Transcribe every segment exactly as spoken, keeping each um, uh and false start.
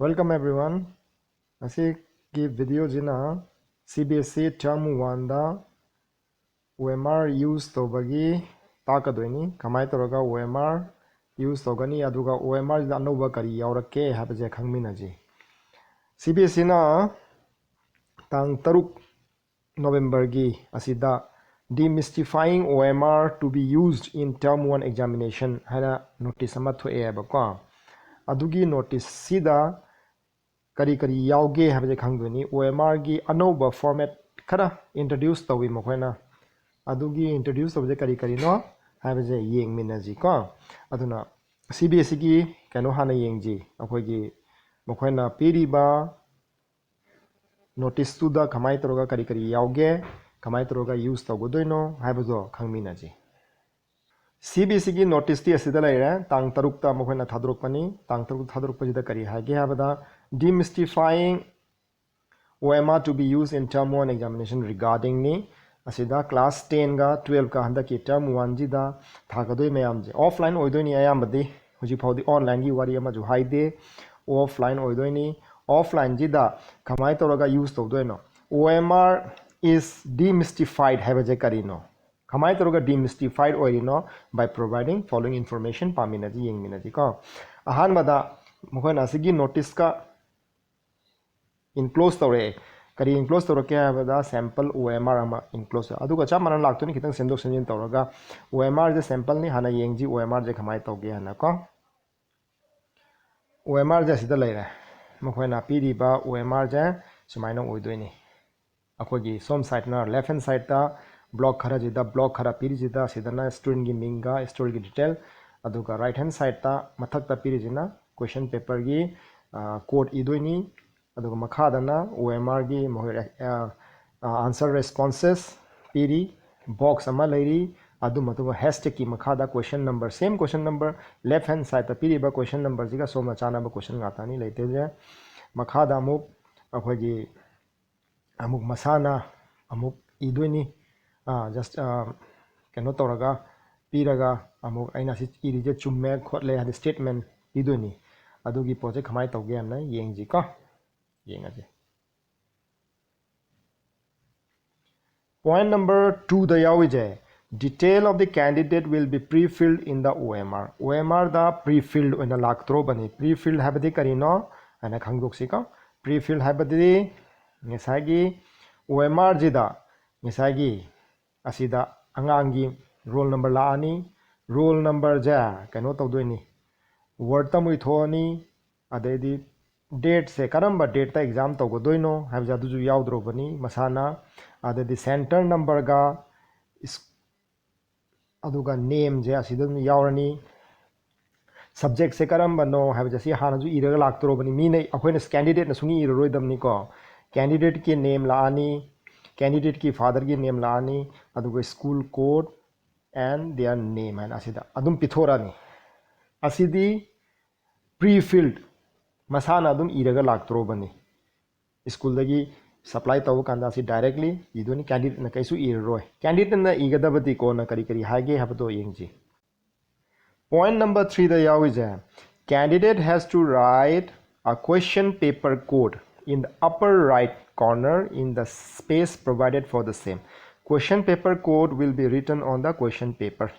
Welcome everyone. ꯉꯁꯤꯒꯤ videoꯁꯤꯅ C B S E term oneꯗ OMR use ꯇꯧꯕꯒꯤ ꯇꯥꯛꯀꯗꯣꯏꯅꯤ꯫ ꯀꯃꯥꯏꯅ ꯇꯧꯔꯒ OMR use ꯇꯧꯒꯅꯤ, ꯑꯗꯨꯒ OMRꯁꯤꯗ ꯑꯅꯧꯕ ꯀꯔꯤ ꯌꯥꯎꯔꯛꯀꯦ ꯍꯥꯏꯕꯁꯦ ꯈꯪꯃꯤꯟꯅꯁꯤ꯫ C B S Eꯅ ꯇꯥꯡ ꯇꯔꯨꯛ Novemberꯒꯤ ꯑꯁꯤꯗ Demystifying OMR to be used in term one examination ꯍꯥꯏꯅ notice ꯑꯃ ꯊꯣꯛꯑꯦꯕꯀꯣ꯫ ꯑꯗꯨꯒꯤ noticeꯁꯤꯗ ꯀꯔꯤ ꯀꯔꯤ ꯌꯥꯎꯒꯦ ꯍꯥꯏꯕꯁꯦ ꯈꯪꯗꯣꯏꯅꯤ꯫ OMRꯒꯤ ꯑꯅꯧꯕ format ꯈꯔ introduce ꯇꯧꯏ ꯃꯈꯣꯏꯅ꯫ ꯑꯗꯨꯒꯤ introduce ꯇꯧꯕꯁꯦ ꯀꯔꯤ ꯀꯔꯤꯅꯣ ꯍꯥꯏꯕꯁꯦ ꯌꯦꯡꯃꯤꯟꯅꯁꯤꯀꯣ꯫ ꯑꯗꯨꯅ C B S Eꯒꯤ ꯀꯩꯅꯣ ꯍꯥꯟꯅ ꯌꯦꯡꯁꯤ꯫ ꯑꯩꯈꯣꯏꯒꯤ ꯃꯈꯣꯏꯅ ꯄꯤꯔꯤꯕ noticeꯇꯨꯗ ꯀꯃꯥꯏꯅ ꯇꯧꯔꯒ ꯀꯔꯤ ꯀꯔꯤ ꯌꯥꯎꯒꯦ, ꯀꯃꯥꯏꯅ ꯇꯧꯔꯒ use ꯇꯧꯒꯗꯣꯏꯅꯣ ꯍꯥꯏꯕꯗꯣ ꯈꯪꯃꯤꯟꯅꯁꯤ꯫ C B S Eꯒꯤ noticeꯇꯤ ꯑꯁꯤꯗ ꯂꯩꯔꯦ꯫ ꯇꯥꯡ ꯇꯔꯨꯛꯇ ꯃꯈꯣꯏꯅ ꯊꯥꯗꯣꯔꯛꯄꯅꯤ꯫ ꯇꯥꯡ ꯇꯔꯨꯛꯇ ꯊꯥꯗꯣꯔꯛꯄꯁꯤꯗ ꯀꯔꯤ ꯍꯥꯏꯒꯦ ꯍꯥꯏꯕꯗ, Demystifying OMR to be used in term one examination regardingꯅꯤ꯫ ꯑꯁꯤꯗ class tenꯒ twelveꯀ ꯍꯟꯗꯛꯀꯤ term oneꯁꯤꯗ ꯊꯥꯒꯗꯣꯏ ꯃꯌꯥꯝꯁꯦ offline ꯑꯣꯏꯗꯣꯏꯅꯤ꯫ ꯑꯌꯥꯝꯕꯗꯤ ꯍꯧꯖꯤꯛ ꯐꯥꯎꯗꯤ onlineꯒꯤ ꯋꯥꯔꯤ ꯑꯃꯁꯨ ꯍꯥꯏꯗꯦ, offline ꯑꯣꯏꯗꯣꯏꯅꯤ꯫ Offlineꯁꯤꯗ ꯀꯃꯥꯏꯅ ꯇꯧꯔꯒ use ꯇꯧꯗꯣꯏꯅꯣ? OMR is demystified ꯍꯥꯏꯕꯁꯦ ꯀꯔꯤꯅꯣ? ꯀꯃꯥꯏꯅ ꯇꯧꯔꯒ demystified ꯑꯣꯏꯔꯤꯅꯣ? By providing following information꯫ ꯄꯥꯃꯤꯟꯅꯁꯤ, ꯌꯦꯡꯃꯤꯟꯅꯁꯤꯀꯣ꯫ ꯑꯍꯥꯟꯕꯗ ꯃꯈꯣꯏꯅ ꯑꯁꯤꯒꯤ noticeꯀ enclose ꯇꯧꯔꯛꯑꯦ꯫ ꯀꯔꯤ enclose ꯇꯧꯔꯛꯀꯦ ꯍꯥꯏꯕꯗ sample OMR ꯑꯃ enclose ꯇꯧꯔꯦ꯫ ꯑꯗꯨꯒ ꯆꯞ ꯃꯥꯟꯅꯅ ꯂꯥꯛꯇꯣꯏꯅꯤ, ꯈꯤꯇꯪ ꯁꯦꯝꯗꯣꯛ ꯁꯦꯝꯖꯤꯟ ꯇꯧꯔꯒ꯫ OMRꯁꯦ sampleꯅꯤ, ꯍꯥꯟꯅ ꯌꯦꯡꯁꯤ OMRꯁꯦ ꯀꯃꯥꯏꯅ ꯇꯧꯒꯦ ꯍꯥꯏꯅꯀꯣ꯫ OMRꯁꯦ ꯑꯁꯤꯗ ꯂꯩꯔꯦ꯫ ꯃꯈꯣꯏꯅ ꯄꯤꯔꯤꯕ OMRꯁꯦ ꯁꯨꯃꯥꯏꯅ ꯑꯣꯏꯗꯣꯏꯅꯤ꯫ ꯑꯩꯈꯣꯏꯒꯤ ꯁꯣꯝ sideꯅ, left hand sideꯇ block ꯈꯔꯁꯤꯗ, block ꯈꯔ ꯄꯤꯔꯤꯁꯤꯗ, ꯁꯤꯗꯅ studentꯒꯤ ꯃꯤꯡꯒ studentꯒꯤ detail, ꯑꯗꯨꯒ right hand sideꯇ ꯃꯊꯛꯇ ꯄꯤꯔꯤꯁꯤꯅ question paperꯒꯤ code ꯏꯗꯣꯏꯅꯤ꯫ ꯑꯗꯨꯒ ꯃꯈꯥꯗꯅ OMRꯒꯤ ꯃꯈꯣꯏ answer responses ꯄꯤꯔꯤ, box ꯑꯃ ꯂꯩꯔꯤ꯫ ꯑꯗꯨ ꯃꯇꯨꯡꯗ hashtagꯀꯤ ꯃꯈꯥꯗ question number, same question number, left hand sideꯇ ꯄꯤꯔꯤꯕ question numberꯁꯤꯒ ꯁꯣꯝꯅ ꯆꯥꯟꯅꯕ question ꯉꯥꯛꯇꯅꯤ ꯂꯩꯇꯣꯏꯁꯦ꯫ ꯃꯈꯥꯗ ꯑꯃꯨꯛ ꯑꯩꯈꯣꯏꯒꯤ ꯑꯃꯨꯛ ꯃꯁꯥꯅ ꯑꯃꯨꯛ ꯏꯗꯣꯏꯅꯤ꯫ Just ꯀꯩꯅꯣ ꯇꯧꯔꯒ ꯄꯤꯔꯒ ꯑꯃꯨꯛ ꯑꯩꯅ ꯁꯤ ꯏꯔꯤꯁꯦ ꯆꯨꯝꯃꯦ ꯈꯣꯠꯂꯦ ꯍꯥꯏꯗꯤ statement ꯄꯤꯗꯣꯏꯅꯤ꯫ ꯑꯗꯨꯒꯤ ꯄꯣꯠꯁꯦ ꯀꯃꯥꯏꯅ ꯇꯧꯒꯦ ꯍꯥꯏꯅ ꯌꯦꯡꯁꯤꯀꯣ꯫ ꯌꯦꯡꯉꯁꯦ꯫ Point number two the ꯌꯥꯎꯔꯤꯁꯦ, "Detail of the candidate will be pre-filled in the O M R." O M R the pre-filled ꯑꯣꯏꯅ ꯂꯥꯛꯇ꯭ꯔꯣꯕꯅꯤ꯫ Pre-filled ꯍꯥꯏꯕꯗꯤ ꯀꯔꯤꯅꯣ ꯍꯥꯏꯅ ꯈꯪꯗꯣꯛꯁꯤꯀꯣ꯫ Pre-filled ꯍꯥꯏꯕꯗꯤ ꯉꯁꯥꯏꯒꯤ O M R ꯁꯤꯗ ꯉꯁꯥꯏꯒꯤ ꯑꯁꯤꯗ ꯑꯉꯥꯡꯒꯤ roll number ꯂꯥꯛꯑꯅꯤ꯫ Roll number ꯁꯦ ꯀꯩꯅꯣ ꯇꯧꯗꯣꯏꯅꯤ, word ꯇ ꯑꯃꯨꯛ ꯏꯊꯣꯛꯑꯅꯤ꯫ ꯑꯗꯩꯗꯤ date ꯁꯦ, ꯀꯔꯝꯕ date ꯇ exam ꯇꯧꯒꯗꯣꯏꯅꯣ ꯍꯥꯏꯕꯁꯦ ꯑꯗꯨꯁꯨ ꯌꯥꯎꯗ꯭ꯔꯣꯕꯅꯤ ꯃꯁꯥꯅ꯫ ꯑꯗꯩꯗꯤ center number ꯒ ꯏꯁ-, ꯑꯗꯨꯒ name ꯁꯦ ꯑꯁꯤꯗ ꯑꯗꯨꯝ ꯌꯥꯎꯔꯅꯤ꯫ Subject ꯁꯦ ꯀꯔꯝꯕꯅꯣ ꯍꯥꯏꯕꯁꯦ ꯑꯁꯤ ꯍꯥꯟꯅꯁꯨ ꯏꯔꯒ ꯂꯥꯛꯇ꯭ꯔꯣꯕꯅꯤ꯫ ꯃꯤꯅ, ꯑꯩꯈꯣꯏꯅ candidate ꯅ ꯁꯨꯡꯏ ꯏꯔꯔꯣꯏꯗꯕꯅꯤꯀꯣ꯫ Candidate ꯀꯤ name ꯂꯥꯛꯑꯅꯤ, candidate ꯀꯤ father ꯒꯤ name ꯂꯥꯛꯑꯅꯤ, ꯑꯗꯨꯒ school code and their name ꯍꯥꯏꯅ ꯑꯁꯤꯗ ꯑꯗꯨꯝ ꯄꯤꯊꯣꯔꯛꯑꯅꯤ꯫ ꯑꯁꯤꯗꯤ pre-filled, ꯃꯁꯥꯅ ꯑꯗꯨꯝ ꯏꯔꯒ ꯂꯥꯛꯇ꯭ꯔꯣꯕꯅꯤ꯫ School ꯗꯒꯤ supply ꯇꯧꯕ ꯀꯥꯟꯗ ꯑꯁꯤ directly ꯏꯗꯣꯏꯅꯤ, candidate ꯅ ꯀꯩꯁꯨ ꯏꯔꯔꯣꯏ꯫ Candidate ꯅ ꯏꯒꯗꯕꯗꯤ ꯀꯣꯟꯅ ꯀꯔꯤ ꯀꯔꯤ ꯍꯥꯏꯒꯦ ꯍꯥꯏꯕꯗꯣ ꯌꯦꯡꯁꯤ꯫ Point number three the ꯌꯥꯎꯔꯤꯁꯦ, "Candidate has to write a question paper code in the upper right corner in the space provided for the same. Question paper code will be written on the question paper."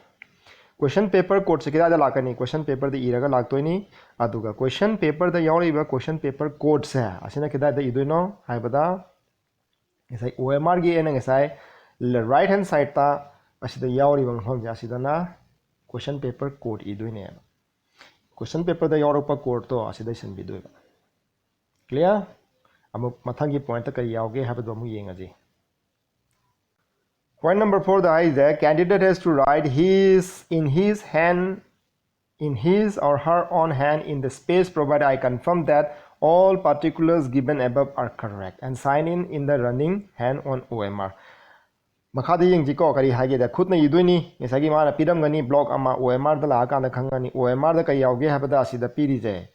Question paper code ꯁꯦ ꯀꯗꯥꯏꯗ ꯂꯥꯛꯀꯅꯤ? Question paper ꯗ ꯏꯔꯒ ꯂꯥꯛꯇꯣꯏꯅꯤ꯫ ꯑꯗꯨꯒ question paper ꯗ ꯌꯥꯎꯔꯤꯕ question paper code ꯁꯦ ꯑꯁꯤꯅ ꯀꯗꯥꯏꯗ ꯏꯗꯣꯏꯅꯣ ꯍꯥꯏꯕꯗ, ꯉꯁꯥꯏ O M R ꯒꯤ ꯑꯩꯅ ꯉꯁꯥꯏ right hand side ꯇ ꯑꯁꯤꯗ ꯌꯥꯎꯔꯤꯕ ꯃꯐꯝꯁꯦ ꯑꯁꯤꯗꯅ question paper code ꯏꯗꯣꯏꯅꯦꯕ꯫ Question paper ꯗ ꯌꯥꯎꯔꯛꯄ code ꯇꯣ ꯑꯁꯤꯗ ꯏꯁꯤꯟꯕꯤꯗꯣꯏꯕ꯫ Clear? ꯑꯃꯨꯛ ꯃꯊꯪꯒꯤ point ꯇ ꯀꯔꯤ ꯌꯥꯎꯒꯦ ꯍꯥꯏꯕꯗꯣ ꯑꯃꯨꯛ ꯌꯦꯡꯉꯁꯤ꯫ Point number four ꯗ ꯍꯥꯏꯁꯦ, "Candidate has to write his, in his hand, in his or her own hand, in the space provided, 'I confirm that all particulars given above are correct,' and sign in, in the running hand on O M R." ꯃꯈꯥꯗ ꯌꯦꯡꯁꯤꯀꯣ, ꯀꯔꯤ ꯍꯥꯏꯒꯦꯗ, ꯈꯨꯠꯅ ꯏꯗꯣꯏꯅꯤ꯫ ꯉꯁꯥꯏꯒꯤ ꯃꯥꯅ ꯄꯤꯔꯝꯒꯅꯤ block ꯑꯃ, O M R ꯗ ꯂꯥꯛꯑꯀꯥꯟꯗ ꯈꯪꯒꯅꯤ꯫ O M R ꯗ ꯀꯔꯤ ꯌꯥꯎꯒꯦ ꯍꯥꯏꯕꯗ ꯑꯁꯤꯗ ꯄꯤꯔꯤꯁꯦ,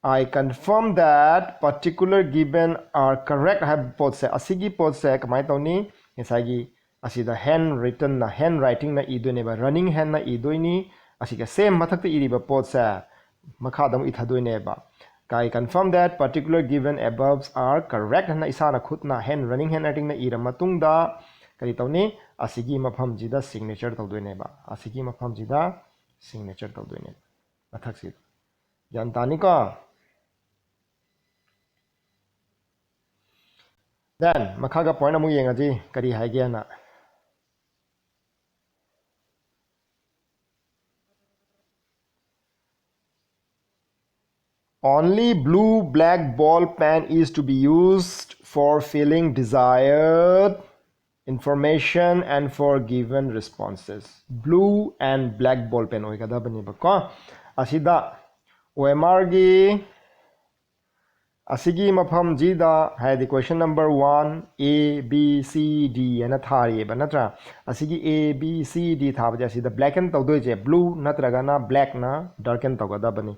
"I confirm that particular given are correct" ꯍꯥꯏꯕ ꯄꯣꯠꯁꯦ, ꯑꯁꯤꯒꯤ ꯄꯣꯠꯁꯦ ꯀꯃꯥꯏꯅ ꯇꯧꯅꯤ? ꯉꯁꯥꯏꯒꯤ ꯑꯁꯤꯗ hand written ꯅ, hand writing ꯅ ꯏꯗꯣꯏꯅꯦꯕ, running hand ꯅ ꯏꯗꯣꯏꯅꯤ꯫ ꯑꯁꯤꯒ same ꯃꯊꯛꯇ ꯏꯔꯤꯕ ꯄꯣꯠꯁꯦ, ꯃꯈꯥꯗ ꯑꯃꯨꯛ ꯏꯊꯗꯣꯏꯅꯦꯕ꯫ "I confirm that particular given above are correct" ꯍꯥꯏꯅ ꯏꯁꯥꯅ ꯈꯨꯠꯅ, hand, running handwritingꯅ ꯏꯔ ꯃꯇꯨꯡꯗ ꯀꯔꯤ ꯇꯧꯅꯤ? ꯑꯁꯤꯒꯤ ꯃꯐꯝꯁꯤꯗ signature ꯇꯧꯗꯣꯏꯅꯦꯕ꯫ ꯑꯁꯤꯒꯤ ꯃꯐꯝꯁꯤꯗ signature ꯇꯧꯗꯣꯏꯅꯦꯕ, ꯃꯊꯛꯁꯤꯗ꯫ ꯒ꯭ꯌꯥꯟ ꯇꯥꯅꯤꯀꯣ? Then ꯃꯈꯥꯒ point ꯑꯃꯨꯛ ꯌꯦꯡꯉꯁꯤ, ꯀꯔꯤ ꯍꯥꯏꯒꯦꯅ꯫ "Only blue black ball pen is to be used for filling desired information and for given responses." Blue and black ball pen ꯑꯣꯏꯒꯗꯕꯅꯦꯕꯀꯣ꯫ ꯑꯁꯤꯗ OMRꯒꯤ ꯑꯁꯤꯒꯤ ꯃꯐꯝꯁꯤꯗ, ꯍꯥꯏꯗꯤ question number one, A, B, C, D ꯍꯥꯏꯅ ꯊꯥꯔꯤꯑꯕ, ꯅꯠꯇ꯭ꯔꯥ? ꯑꯁꯤꯒꯤ A, B, C, D ꯊꯥꯕꯁꯦ ꯑꯁꯤꯗ blacken ꯇꯧꯗꯣꯏꯁꯦ blue ꯅꯠꯇ꯭ꯔꯒꯅ blackꯅ darken ꯇꯧꯒꯗꯕꯅꯤ꯫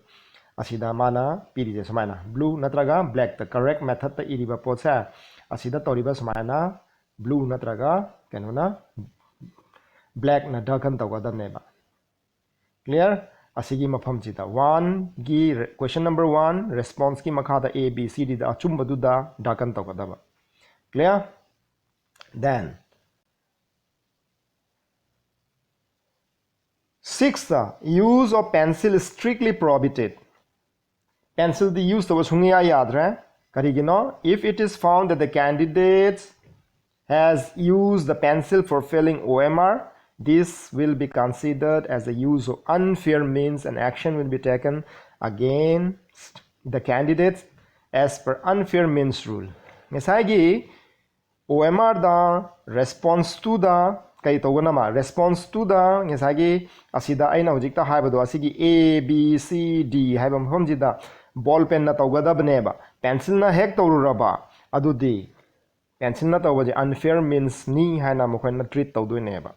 ꯑꯁꯤꯗ ꯃꯥꯅ ꯄꯤꯔꯤꯁꯦ ꯁꯨꯃꯥꯏꯅ blue ꯅꯠꯇ꯭ꯔꯒ blackꯇ, correct methodꯇ ꯏꯔꯤꯕ ꯄꯣꯠꯁꯦ ꯑꯁꯤꯗ ꯇꯧꯔꯤꯕ ꯁꯨꯃꯥꯏꯅ blue ꯅꯠꯇ꯭ꯔꯒ ꯀꯩꯅꯣꯅ blackꯅ darken ꯇꯧꯒꯗꯕꯅꯦꯕ꯫ Clear? ꯑꯁꯤꯒꯤ ꯃꯐꯝꯁꯤꯗ oneꯒꯤ re-, question number one responseꯀꯤ ꯃꯈꯥꯗ A, B, C, Dꯗ ꯑꯆꯨꯝꯕꯗꯨꯗ darken ꯇꯧꯒꯗꯕ꯫ Clear? Then sixth, use of pencil strictly prohibited. Pencilꯗꯤ use ꯇꯧꯕ ꯁꯨꯡꯌꯥ ꯌꯥꯗ꯭ꯔꯦ꯫ ꯀꯔꯤꯒꯤꯅꯣ? If it is found that the candidate has used the pencil for filling OMR, this will be considered as the use of unfair means and action will be taken against the candidate as per unfair means rule. ꯉꯁꯥꯏꯒꯤ OMRꯗ response twoꯗ ꯀꯩ ꯇꯧꯒꯅꯕ? Response twoꯗ ꯉꯁꯥꯏꯒꯤ ꯑꯁꯤꯗ ꯑꯩꯅ ꯍꯧꯖꯤꯛꯇ ꯍꯥꯏꯕꯗꯣ, ꯑꯁꯤꯒꯤ A, B, C, D ꯍꯥꯏꯕ ꯃꯐꯝꯁꯤꯗ ball penꯅ ꯇꯧꯒꯗꯕꯅꯦꯕ꯫ Pencilꯅ ꯍꯦꯛ ꯇꯧꯔꯨꯔꯕ, ꯑꯗꯨꯗꯤ pencilꯅ ꯇꯧꯕꯁꯦ unfair meansꯅꯤ ꯍꯥꯏꯅ ꯃꯈꯣꯏꯅ treat ꯇꯧꯗꯣꯏꯅꯦꯕ꯫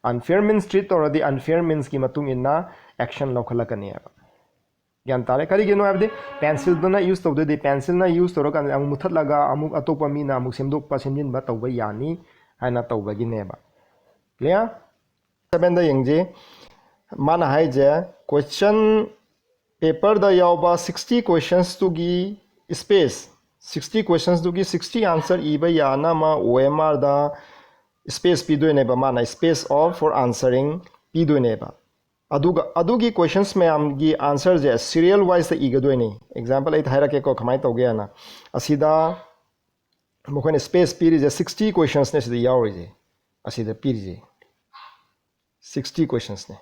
Unfair means treat ꯇꯧꯔꯗꯤ unfair meansꯀꯤ ꯃꯇꯨꯡ ꯏꯟꯅ action ꯂꯧꯈꯠꯂꯛꯀꯅꯦꯕ꯫ ꯒ꯭ꯌꯥꯟ ꯇꯥꯔꯦ? ꯀꯔꯤꯒꯤꯅꯣ ꯍꯥꯏꯕꯗꯤ pencilꯗꯨꯅ use ꯇꯧꯗꯣꯏꯗꯤ, pencilꯅ use ꯇꯧꯔꯀꯥꯟꯗ ꯑꯃꯨꯛ ꯃꯨꯊꯠꯂꯒ ꯑꯃꯨꯛ ꯑꯇꯣꯞꯄ ꯃꯤꯅ ꯑꯃꯨꯛ ꯁꯦꯝꯗꯣꯛꯄ ꯁꯦꯝꯖꯤꯟꯕ ꯇꯧꯕ ꯌꯥꯅꯤ ꯍꯥꯏꯅ ꯇꯧꯕꯒꯤꯅꯦꯕ꯫ Clear? Sevenꯗ ꯌꯦꯡꯁꯦ꯫ ꯃꯥꯅ ꯍꯥꯏꯁꯦ, question paperꯗ ꯌꯥꯎꯕ sixty questionsꯇꯨꯒꯤ space, sixty questionsꯇꯨꯒꯤ sixty answer ꯏꯕ ꯌꯥꯅꯕ OMRꯗ space ꯄꯤꯗꯣꯏꯅꯦꯕ, ꯃꯥꯅ space of for answering ꯄꯤꯗꯣꯏꯅꯦꯕ꯫ ꯑꯗꯨꯒ ꯑꯗꯨꯒꯤ questions ꯃꯌꯥꯝꯒꯤ answerꯁꯦ serial wiseꯇ ꯏꯒꯗꯣꯏꯅꯤ꯫ Example ꯑꯩ ꯍꯥꯏꯔꯛꯀꯦꯀꯣ, ꯀꯃꯥꯏꯅ ꯇꯧꯒꯦ ꯍꯥꯏꯅ꯫ ꯑꯁꯤꯗ ꯃꯈꯣꯏꯅ space ꯄꯤꯔꯤꯁꯦ sixty questionsꯅꯦ ꯁꯤꯗ ꯌꯥꯎꯔꯤꯁꯦ, ꯑꯁꯤꯗ ꯄꯤꯔꯤꯁꯦ sixty questionsꯅꯦ꯫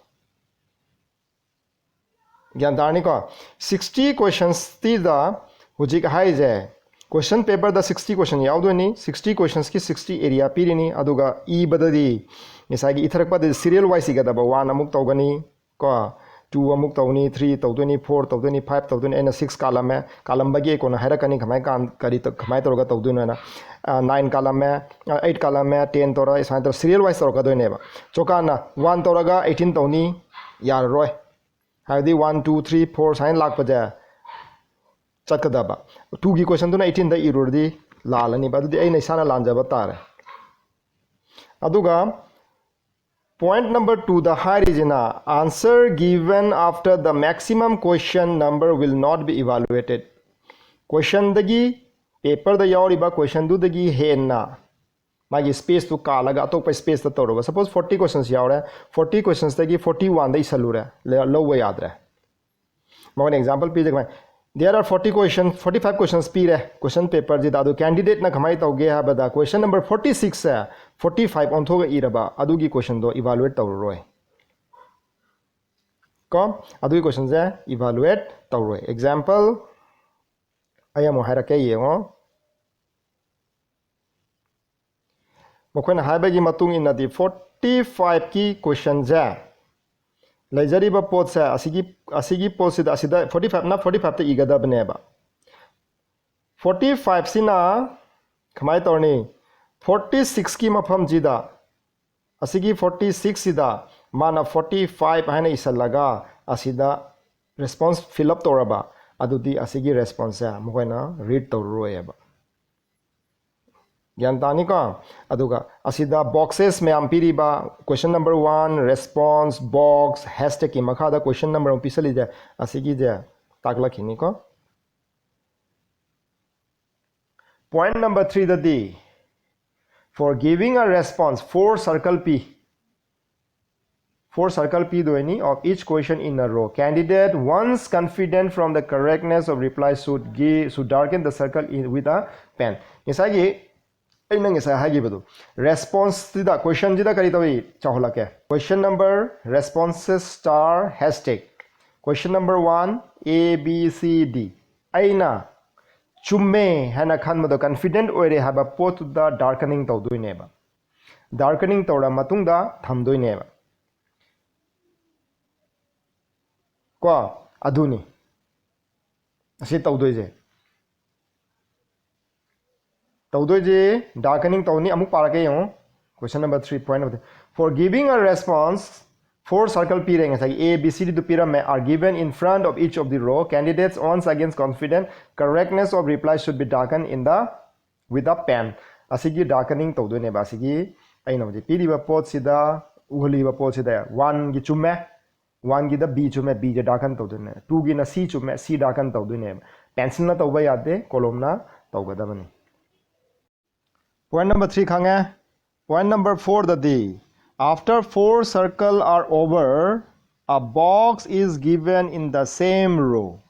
ꯒ꯭ꯌꯥꯟ ꯇꯥꯔꯅꯤꯀꯣ? Sixty questionsꯇꯤꯗ ꯍꯧꯖꯤꯛ ꯍꯥꯏꯔꯤꯁꯦ, question paperꯗ sixty question ꯌꯥꯎꯗꯣꯏꯅꯤ꯫ Sixty questionsꯀꯤ sixty area ꯄꯤꯔꯤꯅꯤ꯫ ꯑꯗꯨꯒ ꯏꯕꯗꯗꯤ ꯉꯁꯥꯏꯒꯤ ꯏꯊꯔꯛꯄꯗꯗꯤ serial wise ꯏꯒꯗꯕ, one ꯑꯃꯨꯛ ꯇꯧꯒꯅꯤ ꯀꯣ, two ꯑꯃꯨꯛ ꯇꯧꯅꯤ, three ꯇꯧꯗꯣꯏꯅꯤ, four ꯇꯧꯗꯣꯏꯅꯤ, five ꯇꯧꯗꯣꯏꯅꯤ꯫ ꯑꯩꯅ six ꯀꯥꯜꯂꯝꯃꯦ, ꯀꯥꯜꯂꯝꯕꯒꯤ ꯑꯩ ꯀꯣꯟꯅ ꯍꯥꯏꯔꯛꯀꯅꯤ ꯀꯃꯥꯏ ꯀꯥꯟ-, ꯀꯔꯤ ꯇ-, ꯀꯃꯥꯏꯅ ꯇꯧꯔꯒ ꯇꯧꯗꯣꯏꯅꯣ ꯍꯥꯏꯅ꯫ Nine ꯀꯥꯜꯂꯝꯃꯦ, eight ꯀꯥꯜꯂꯝꯃꯦ, ten ꯇꯧꯔ, ꯁꯨꯃꯥꯏꯅ ꯇꯧꯔ serial wise ꯇꯧꯔꯛꯀꯗꯣꯏꯅꯦꯕ꯫ ꯆꯣꯀꯥꯟꯅ one ꯇꯧꯔꯒ eighteen ꯇꯧꯅꯤ, ꯌꯥꯔꯔꯣꯏ꯫ ꯍꯥꯏꯕꯗꯤ one, two, three, four ꯁꯨꯃꯥꯏꯅ ꯂꯥꯛꯄꯁꯦ ꯆꯠꯀꯗꯕ꯫ Twoꯒꯤ questionꯗꯨꯅ eighteenꯗ ꯏꯔꯨꯔꯗꯤ ꯂꯥꯜꯂꯅꯤꯕ꯫ ꯑꯗꯨꯗꯤ ꯑꯩꯅ ꯏꯁꯥꯅ ꯂꯥꯟꯖꯕ ꯇꯥꯔꯦ꯫ ꯑꯗꯨꯒ point number twoꯗ ꯍꯥꯏꯔꯤꯁꯤꯅ, answer given after the maximum question number will not be evaluated꯫ Questionꯗꯒꯤ, paperꯗ ꯌꯥꯎꯔꯤꯕ questionꯗꯨꯗꯒꯤ ꯍꯦꯟꯅ ꯃꯥꯒꯤ spaceꯇꯨ ꯀꯥꯜꯂꯒ ꯑꯇꯣꯞꯄ spaceꯇ ꯇꯧꯔꯕ, suppose forty questions ꯌꯥꯎꯔꯦ, forty questionsꯇꯒꯤ forty oneꯗ ꯏꯁꯜꯂꯨꯔꯦ, ꯂ-, ꯂꯧꯕ ꯌꯥꯗ꯭ꯔꯦ꯫ ꯃꯉꯣꯟꯗ example ꯄꯤꯖꯒꯦ꯫ There are forty question, forty five questions ꯄꯤꯔꯦ question paperꯁꯤꯗ꯫ ꯑꯗꯨ candidateꯅ ꯀꯃꯥꯏꯅ ꯇꯧꯒꯦ ꯍꯥꯏꯕꯗ, question number forty sixꯁꯦ forty five ꯑꯣꯟꯊꯣꯛꯑꯒ ꯏꯔꯕ, ꯑꯗꯨꯒꯤ questionꯗꯣ evaluate ꯇꯧꯔꯔꯣꯏ ꯀꯣ꯫ ꯑꯗꯨꯒꯤ questionꯁꯦ evaluate ꯇꯧꯔꯣꯏ꯫ Example ꯑꯩ ꯑꯃꯨꯛ ꯍꯥꯏꯔꯛꯀꯦ, ꯌꯦꯡꯉꯣ꯫ ꯃꯈꯣꯏꯅ ꯍꯥꯏꯕꯒꯤ ꯃꯇꯨꯡ ꯏꯟꯅꯗꯤ forty fiveꯀꯤ questionꯁꯦ, ꯂꯩꯖꯔꯤꯕ ꯄꯣꯠꯁꯦ, ꯑꯁꯤꯒꯤ, ꯑꯁꯤꯒꯤ ꯄꯣꯠꯁꯤꯗ, ꯑꯁꯤꯗ forty fiveꯅ forty fiveꯇ ꯏꯒꯗꯕꯅꯦꯕ꯫ Forty fiveꯁꯤꯅ ꯀꯃꯥꯏꯅ ꯇꯧꯔꯅꯤ? Forty sixꯀꯤ ꯃꯐꯝꯁꯤꯗ, ꯑꯁꯤꯒꯤ forty sixꯁꯤꯗ ꯃꯥꯅ forty five ꯍꯥꯏꯅ ꯏꯁꯜꯂꯒ ꯑꯁꯤꯗ response fill up ꯇꯧꯔꯕ, ꯑꯗꯨꯗꯤ ꯑꯁꯤꯒꯤ responseꯁꯦ ꯃꯈꯣꯏꯅ read ꯇꯧꯔꯔꯣꯏꯑꯕ꯫ ꯒ꯭ꯌꯥꯟ ꯇꯥꯅꯤꯀꯣ? ꯑꯗꯨꯒ ꯑꯁꯤꯗ boxes ꯃꯌꯥꯝ ꯄꯤꯔꯤꯕ, question number one, response, box, hashtagꯀꯤ ꯃꯈꯥꯗ question number ꯑꯃ ꯄꯤꯁꯜꯂꯤꯁꯦ, ꯑꯁꯤꯒꯤꯁꯦ ꯇꯥꯛꯂꯛꯈꯤꯅꯤꯀꯣ꯫ Point number threeꯗꯗꯤ, for giving a response, four circle P, four circle ꯄꯤꯗꯣꯏꯅꯤ of each question in a row. Candidate, once confident from the correctness of reply, should give, should darken the circle in, with a pen. ꯉꯁꯥꯏꯒꯤ ꯑꯩꯅ ꯉꯁꯥꯏ ꯍꯥꯏꯈꯤꯕꯗꯨ, responseꯁꯤꯗ, questionꯁꯤꯗ ꯀꯔꯤ ꯇꯧꯏ? ꯆꯥꯎꯍꯜꯂꯛꯀꯦ꯫ Question number, responses star hashtag. Question number one, A, B, C, D. ꯑꯩꯅ ꯆꯨꯝꯃꯦ ꯍꯥꯏꯅ ꯈꯟꯕꯗꯣ, confident ꯑꯣꯏꯔꯦ ꯍꯥꯏꯕ ꯄꯣꯠꯇꯨꯗ darkening ꯇꯧꯗꯣꯏꯅꯦꯕ꯫ Darkening ꯇꯧꯔ ꯃꯇꯨꯡꯗ ꯊꯝꯗꯣꯏꯅꯦꯕ꯫ ꯀꯣ? ꯑꯗꯨꯅꯤ ꯑꯁꯤ ꯇꯧꯗꯣꯏꯁꯦ꯫ ꯇꯧꯗꯣꯏꯁꯦ, darkening ꯇꯧꯅꯤ꯫ ꯑꯃꯨꯛ ꯄꯥꯔꯛꯀꯦ ꯌꯦꯡꯉꯨ꯫ Question number three, point number three. For giving a response, four circle ꯄꯤꯔꯦ ꯉꯁꯥꯏꯒꯤ, A, B, C, Dꯗꯨ ꯄꯤꯔꯝꯃꯦ, are given in front of each of the row. Candidates, once again confident, correctness of reply should be darkened in the, with a pen. ꯑꯁꯤꯒꯤ darkening ꯇꯧꯗꯣꯏꯅꯦꯕ꯫ ꯑꯁꯤꯒꯤ ꯑꯩꯅ ꯍꯧꯖꯤꯛ ꯄꯤꯔꯤꯕ ꯄꯣꯠꯁꯤꯗ, ꯎꯍꯜꯂꯤꯕ ꯄꯣꯠꯁꯤꯗ, oneꯒꯤ ꯆꯨꯝꯃꯦ, oneꯒꯤꯗ B ꯆꯨꯝꯃꯦ, Bꯁꯦ darken ꯇꯧꯗꯣꯏꯅꯦ꯫ Twoꯒꯤꯅ C ꯆꯨꯝꯃꯦ, C darken ꯇꯧꯗꯣꯏꯅꯦꯕ꯫ Pencilꯅ ꯇꯧꯕ ꯌꯥꯗꯦ, columnꯅ ꯇꯧꯒꯗꯕꯅꯤ꯫ Point number three ꯈꯪꯉꯦ꯫ Point number fourꯗꯗꯤ, after four circle are over, a box is given in the same row.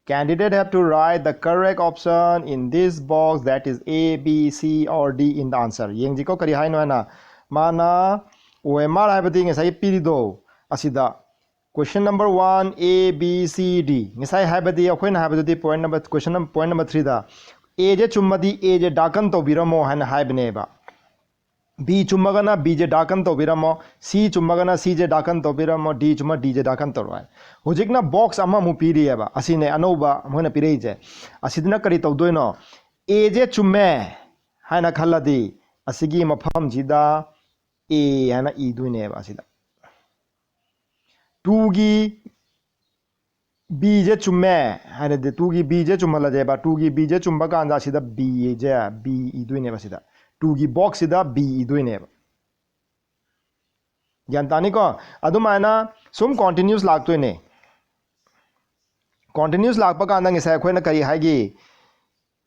Candidate have to write the correct option in this box, that is A, B, C or D in the answer. ꯌꯦꯡꯁꯤꯀꯣ ꯀꯔꯤ ꯍꯥꯏꯅꯣ ꯍꯥꯏꯅ꯫ ꯃꯥꯅ OMR ꯍꯥꯏꯕꯗꯤ ꯉꯁꯥꯏꯒꯤ ꯄꯤꯔꯤꯗꯣ ꯑꯁꯤꯗ, question number one, A, B, C, D. ꯉꯁꯥꯏ ꯍꯥꯏꯕꯗꯤ ꯑꯩꯈꯣꯏꯅ ꯍꯥꯏꯕꯗꯨꯗꯤ point number, question number, point number threeꯗ Aꯁꯦ ꯆꯨꯝꯃꯗꯤ Aꯁꯦ darken ꯇꯧꯕꯤꯔꯝꯃꯣ ꯍꯥꯏꯅ ꯍꯥꯏꯕꯅꯦꯕ꯫ B ꯆꯨꯝꯃꯒꯅ Bꯁꯦ darken ꯇꯧꯕꯤꯔꯝꯃꯣ, C ꯆꯨꯝꯃꯒꯅ Cꯁꯦ darken ꯇꯧꯕꯤꯔꯝꯃꯣ, D ꯆꯨꯝꯃ Dꯁꯦ darken ꯇꯧꯔꯣ ꯍꯥꯏ꯫ ꯍꯧꯖꯤꯛꯅ box ꯑꯃꯃꯨꯛ ꯄꯤꯔꯤꯑꯕ, ꯑꯁꯤꯅꯦ ꯑꯅꯧꯕ ꯃꯣꯏꯅ ꯄꯤꯔꯛꯏꯁꯦ꯫ ꯑꯁꯤꯗꯅ ꯀꯔꯤ ꯇꯧꯗꯣꯏꯅꯣ? Aꯁꯦ ꯆꯨꯝꯃꯦ ꯍꯥꯏꯅ ꯈꯜꯂꯗꯤ ꯑꯁꯤꯒꯤ ꯃꯐꯝꯁꯤꯗ A ꯍꯥꯏꯅ ꯏꯗꯣꯏꯅꯦꯕ ꯑꯁꯤꯗ꯫ Twoꯒꯤ ꯕꯤꯁꯦ ꯆꯨꯝꯃꯦ ꯍꯥꯏꯔꯗꯤ, ꯇꯨꯒꯤ ꯕꯤꯁꯦ ꯆꯨꯝꯍꯜꯂꯁꯦꯕ꯫ ꯇꯨꯒꯤ ꯕꯤꯁꯦ ꯆꯨꯝꯕ ꯀꯥꯟꯗ ꯑꯁꯤꯗ ꯕꯤꯁꯦ ꯕꯤ ꯏꯗꯣꯏꯅꯦꯕ꯫ ꯁꯤꯗ ꯇꯨꯒꯤ ꯕꯣꯛꯁꯁꯤꯗ ꯕꯤ ꯏꯗꯣꯏꯅꯦꯕ꯫ ꯒ꯭ꯌꯥꯟ ꯇꯥꯅꯤꯀꯣ? ꯑꯗꯨꯃꯥꯏꯅ ꯁꯨꯝ ꯀꯣꯟꯇꯤꯅ꯭ꯌꯨꯁ ꯂꯥꯛꯇꯣꯏꯅꯦ꯫ ꯀꯣꯟꯇꯤꯅ꯭ꯌꯨꯁ ꯂꯥꯛꯄ ꯀꯥꯟꯗ ꯉꯁꯥꯏ ꯑꯩꯈꯣꯏꯅ ꯀꯔꯤ ꯍꯥꯏꯒꯤ?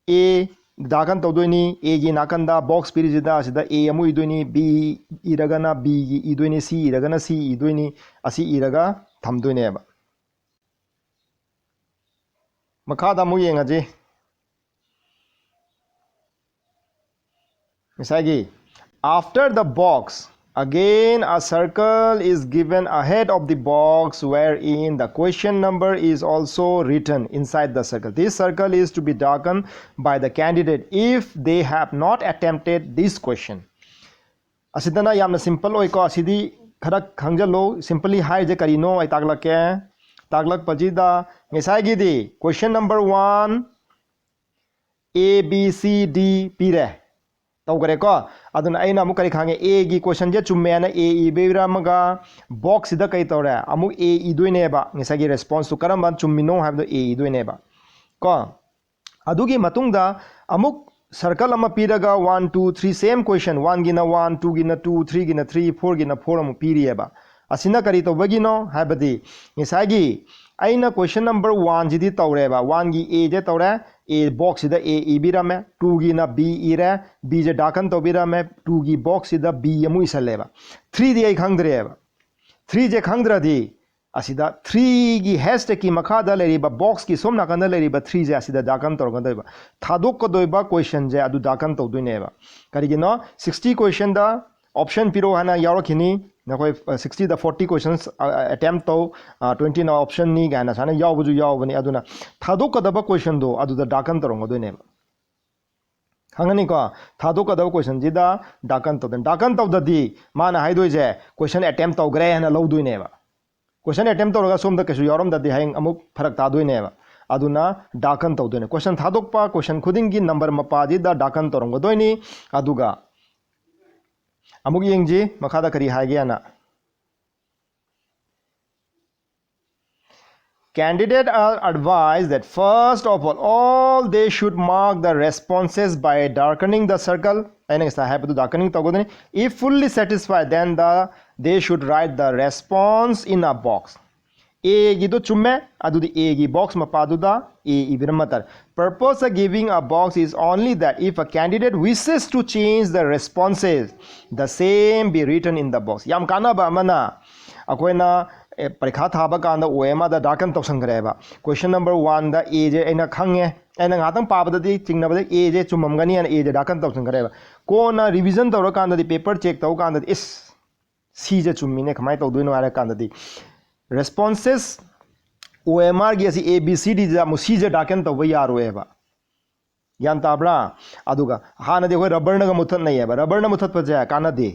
ꯑꯦ ꯗꯥꯀꯟ ꯇꯧꯗꯣꯏꯅꯤ꯫ ꯑꯦꯒꯤ ꯅꯥꯀꯟꯗ ꯕꯣꯛꯁ ꯄꯤꯔꯤꯁꯤꯗ ꯑꯁꯤꯗ ꯑꯦ ꯑꯃꯨꯛ ꯏꯗꯣꯏꯅꯤ, ꯕꯤ ꯏꯔꯒꯅ ꯕꯤꯒꯤ ꯏꯗꯣꯏꯅꯤ, ꯁꯤ ꯏꯔꯒꯅ ꯁꯤ ꯏꯗꯣꯏꯅꯤ, ꯑꯁꯤ ꯏꯔꯒ ꯊꯝꯗꯣꯏꯅꯦꯕ꯫ ꯃꯈꯥꯗ ꯑꯃꯨꯛ ꯌꯦꯡꯉꯁꯤ꯫ ꯉꯁꯥꯏꯒꯤ, after the box, again a circle is given ahead of the box wherein the question number is also written inside the circle. This circle is to be darkened by the candidate if they have not attempted this question. ꯑꯁꯤꯗꯅ ꯌꯥꯝꯅ simple ꯑꯣꯏꯀꯣ꯫ ꯑꯁꯤꯗꯤ ꯈꯔ ꯈꯪꯖꯜꯂꯨ꯫ ꯁꯤꯝꯄꯂꯤ ꯍꯥꯏꯔꯤꯁꯦ ꯀꯔꯤꯅꯣ ꯑꯩ ꯇꯥꯛꯂꯛꯀꯦ꯫ ꯇꯥꯛꯂꯛꯄꯁꯤꯗ ꯉꯁꯥꯏꯒꯤꯗꯤ question number one, A B C D ꯄꯤꯔꯦ, ꯇꯧꯈꯔꯦꯀꯣ꯫ ꯑꯗꯨꯅ ꯑꯩꯅ ꯑꯃꯨꯛ ꯀꯔꯤ ꯈꯪꯉꯦ? ꯑꯦꯒꯤ ꯀꯣꯏꯁꯟꯁꯦ ꯆꯨꯝꯃꯦꯅ ꯑꯦ ꯏꯕꯤꯔꯝꯃꯒ ꯕꯣꯛꯁꯁꯤꯗ ꯀꯩ ꯇꯧꯔꯦ? ꯑꯃꯨꯛ ꯑꯦ ꯏꯗꯣꯏꯅꯦꯕ꯫ ꯉꯁꯥꯏꯒꯤ ꯔꯦꯁꯄꯣꯟꯁꯇꯨ ꯀꯔꯝꯕ ꯆꯨꯝꯃꯤꯅꯣ ꯍꯥꯏꯕꯗꯣ ꯑꯦ ꯏꯗꯣꯏꯅꯦꯕ ꯀꯣ꯫ ꯑꯗꯨꯒꯤ ꯃꯇꯨꯡꯗ ꯑꯃꯨꯛ ꯁꯔꯀꯜ ꯑꯃ ꯄꯤꯔꯒ one, two, three, same question, ꯋꯥꯟꯒꯤꯅ ꯋꯥꯟ, ꯇꯨꯒꯤꯅ ꯇꯨ, ꯊ꯭ꯔꯤꯒꯤꯅ ꯊ꯭ꯔꯤ, ꯐꯣꯔꯒꯤꯅ ꯐꯣꯔ ꯑꯃꯨꯛ ꯄꯤꯔꯤꯑꯕ꯫ ꯑꯁꯤꯅ ꯀꯔꯤ ꯇꯧꯕꯒꯤꯅꯣ ꯍꯥꯏꯕꯗꯤ, ꯉꯁꯥꯏꯒꯤ ꯑꯩꯅ ꯀꯣꯏꯁꯟ ꯅꯝꯕꯔ ꯋꯥꯟꯁꯤꯗꯤ ꯇꯧꯔꯦꯕ, ꯋꯥꯟꯒꯤ ꯑꯦꯁꯦ ꯇꯧꯔꯦ, ꯑꯦ ꯕꯣꯛꯁꯁꯤꯗ ꯑꯦ ꯏꯕꯤꯔꯝꯃꯦ, ꯇꯨꯒꯤꯅ ꯕꯤ ꯏꯔꯦ, ꯕꯤꯁꯦ ꯗꯥꯀꯟ ꯇꯧꯕꯤꯔꯝꯃꯦ, ꯇꯨꯒꯤ ꯕꯣꯛꯁꯁꯤꯗ ꯕꯤ ꯑꯃꯨꯛ ꯏꯁꯜꯂꯦꯕ, ꯊ꯭ꯔꯤꯗꯤ ꯑꯩ ꯈꯪꯗ꯭ꯔꯦꯕ꯫ ꯊ꯭ꯔꯤꯁꯦ ꯈꯪꯗ꯭ꯔꯗꯤ ꯑꯁꯤꯗ ꯊ꯭ꯔꯤꯒꯤ ꯍꯦꯁꯇꯦꯛꯀꯤ ꯃꯈꯥꯗ ꯂꯩꯔꯤꯕ ꯕꯣꯛꯁꯀꯤ ꯁꯣꯝ ꯅꯥꯀꯟꯗ ꯂꯩꯔꯤꯕ ꯊ꯭ꯔꯤꯁꯦ ꯑꯁꯤꯗ ꯗꯥꯀꯟ ꯇꯧꯔꯛꯀꯗꯣꯏꯕ꯫ ꯊꯥꯗꯣꯛꯀꯗꯣꯏꯕ ꯀꯣꯏꯁꯟꯁꯦ ꯑꯗꯨ ꯗꯥꯀꯟ ꯇꯧꯗꯣꯏꯅꯦꯕ꯫ ꯀꯔꯤꯒꯤꯅꯣ? ꯁꯤꯛꯁꯇꯤ ꯀꯣꯏꯁꯟꯗ ꯑꯣꯞꯁꯟ ꯄꯤꯔꯛꯑꯣ ꯍꯥꯏꯅ ꯌꯥꯎꯔꯛꯈꯤꯅꯤ꯫ ꯅꯈꯣꯏ, ꯑ, ꯁꯤꯛꯁꯇꯤꯗ ꯐꯣꯔꯇꯤ ꯀꯣꯏꯁꯟꯁ, ꯑ, ꯑꯦꯇꯦꯝꯞ ꯇꯧ, ꯑ, ꯇ꯭ꯋꯦꯟꯇꯤꯅ ꯑꯣꯞꯁꯟꯅꯤ ꯀꯥꯏꯅ ꯁꯨꯃꯥꯏꯅ ꯌꯥꯎꯕꯁꯨ ꯌꯥꯎꯕꯅꯤ꯫ ꯑꯗꯨꯅ ꯊꯥꯗꯣꯛꯀꯗꯕ ꯀꯣꯏꯁꯟꯗꯣ ꯑꯗꯨꯗ ꯗꯥꯀꯟ ꯇꯧꯔꯝꯒꯗꯣꯏꯅꯦꯕ꯫ ꯈꯪꯉꯅꯤꯀꯣ? ꯊꯥꯗꯣꯛꯀꯗꯕ ꯀꯣꯏꯁꯟꯁꯤꯗ ꯗꯥꯀꯟ ꯇꯧꯗꯣꯏꯅꯤ꯫ ꯗꯥꯀꯟ ꯇꯧꯗꯗꯤ ꯃꯥꯅ ꯍꯥꯏꯗꯣꯏꯁꯦ ꯀꯣꯏꯁꯟ ꯑꯦꯇꯦꯝꯞ ꯇꯧꯈ꯭ꯔꯦ ꯍꯥꯏꯅ ꯂꯧꯗꯣꯏꯅꯦꯕ꯫ ꯀꯣꯏꯁꯟ ꯑꯦꯇꯦꯝꯞ ꯇꯧꯔꯒ ꯁꯣꯝꯗ ꯀꯩꯁꯨ ꯌꯥꯎꯔꯝꯗꯗꯤ ꯍꯌꯦꯡ ꯑꯃꯨꯛ ꯐꯔꯛ ꯇꯥꯗꯣꯏꯅꯦꯕ꯫ ꯑꯗꯨꯅ ꯗꯥꯀꯟ ꯇꯧꯗꯣꯏꯅꯦ꯫ ꯀꯣꯏꯁꯟ ꯊꯥꯗꯣꯛꯄ ꯀꯣꯏꯁꯟ ꯈꯨꯗꯤꯡꯒꯤ ꯅꯝꯕꯔ ꯃꯄꯥꯁꯤꯗ ꯗꯥꯀꯟ ꯇꯧꯔꯝꯒꯗꯣꯏꯅꯤ꯫ ꯑꯗꯨꯒ ꯑꯃꯨꯛ ꯌꯦꯡꯁꯤ ꯃꯈꯥꯗ ꯀꯔꯤ ꯍꯥꯏꯒꯦꯅ꯫ Candidate are advised that first of all, all they should mark the responses by darkening the circle. ꯑꯩꯅ ꯉꯁꯥꯏ ꯍꯥꯏꯕꯗꯨ darkening ꯇꯧꯒꯗꯕꯅꯤ. If fully satisfied, then the they should write the response in a box. A ꯒꯤꯗꯨ ꯆꯨꯝꯃꯦ, ꯑꯗꯨꯗꯤ A ꯒꯤ box ꯃꯄꯥꯗꯨꯗ A ꯏꯕꯤꯔꯝꯕ ꯇꯥꯔꯦ. Purpose of giving a box is only that if a candidate wishes to change the responses, the same be written in the box. ꯌꯥꯝ ꯀꯥꯟꯅꯕ ꯑꯃꯅ, ꯑꯩꯈꯣꯏꯅ ꯑꯦ, ꯄꯔꯤꯈꯥ ꯊꯥꯕ ꯀꯥꯟꯗ ꯑꯣ ꯑꯦꯝ ꯑꯥꯔꯗ darken ꯇꯧꯁꯟꯈ꯭ꯔꯦꯕ. Question number one ꯗ A ꯁꯦ ꯑꯩꯅ ꯈꯪꯉꯦ, ꯑꯩꯅ ꯉꯥꯏꯍꯥꯛꯇꯪ ꯄꯥꯕꯗꯗꯤ ꯆꯤꯡꯅꯕꯗ A say ꯆꯨꯝꯃꯝꯒꯅꯤꯅ A say darken ꯇꯧꯁꯟꯈ꯭ꯔꯦꯕ. ꯀꯣꯟꯅ revision ꯇꯧꯔꯀꯥꯟꯗꯗꯤ, paper check ꯇꯧꯔꯀꯥꯟꯗꯗꯤ, ꯏꯁ, C ꯁꯦ ꯆꯨꯝꯃꯤꯅꯦ, ꯀꯃꯥꯏꯅ ꯇꯧꯗꯣꯏꯅꯣ ꯍꯥꯏꯔ ꯀꯥꯟꯗꯗꯤ, responses ꯑꯣ ꯑꯦꯝ ꯑꯥꯔꯒꯤ ꯑꯁꯤ A B C D ꯁꯤꯗ ꯑꯃꯨꯛ C ꯁꯦ darken ꯇꯧꯕ ꯌꯥꯔꯣꯏꯕ꯫ ꯒ꯭ꯌꯥꯟ ꯇꯥꯕ꯭ꯔꯥ? ꯑꯗꯨꯒ ꯍꯥꯟꯅꯗꯤ ꯑꯩꯈꯣꯏ rubber ꯅꯒ ꯃꯨꯊꯠꯅꯩꯌꯦꯕ, rubber ꯅ ꯃꯨꯊꯠꯄꯁꯦ ꯀꯥꯟꯅꯗꯦ꯫